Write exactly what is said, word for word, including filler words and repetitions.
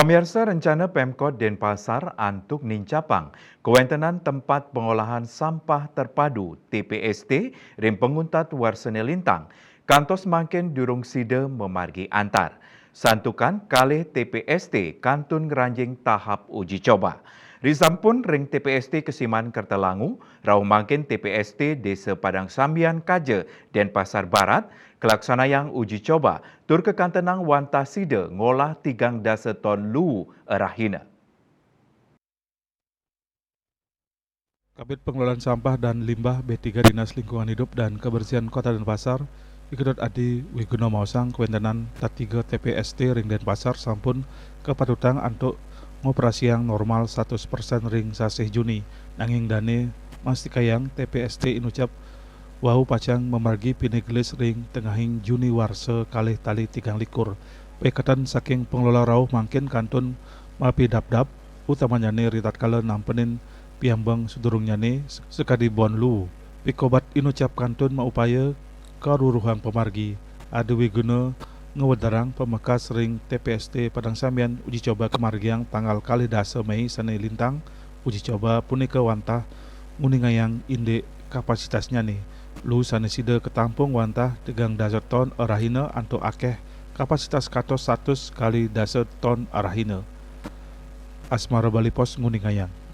Pamirsa, rencana Pemkot Denpasar antuk nincapang kawéntenan tempat pengolahan sampah terpadu, T P S T, ring panguntat warsané lintang, kantos mangkin durung sida mamargi antar. Santukan kalih T P S T kantun ngranjing tahap uji coba. Risampun ring T P S T Kesiman Kertalangu, rauh mangkin T P S T Désa Padang Sambian Kaja, Denpasar Barat, kalaksanayang uji coba tur kakantenang wantah sida ngolah tigang dasa ton luu rahina. Kabid Pengelolaan Sampah dan Limbah B tiga Dinas Lingkungan Hidup dan Kebersihan Kota Denpasar, I Kedot Adi Wiguna maosang kawéntenan tatiga T P S T ring Denpasar sampun kapatutang antuk ngoperasiang normal satus persen ring sasih Juni, nanging dané mastikayang T P S T inucap wau pacang mamargi pinih gelis ring tengahing Juni warsa kalih tali tigang likur. Paiketan saking pengelola rauh mangkin kantun mapidabdab, utamanyané ritatkala nampenin piambeng sadurungnyané sakadi bon luu. Pikobat inucap kantun maupaya karuruhang pamargi. Adi Wiguna ngwedarang pamekas ring T P S T Padang Sambian uji coba kamargiang tanggal kalih dasa Méi sané lintang. Uji coba punika wantah nguningayang indik kapasitasnyané. Luu sané sida katampung wantah tigang dasa ton rahina antuk akéh kapasitas kantos satus kalih dasa ton rahina. Asmara Bali Post nguningayang.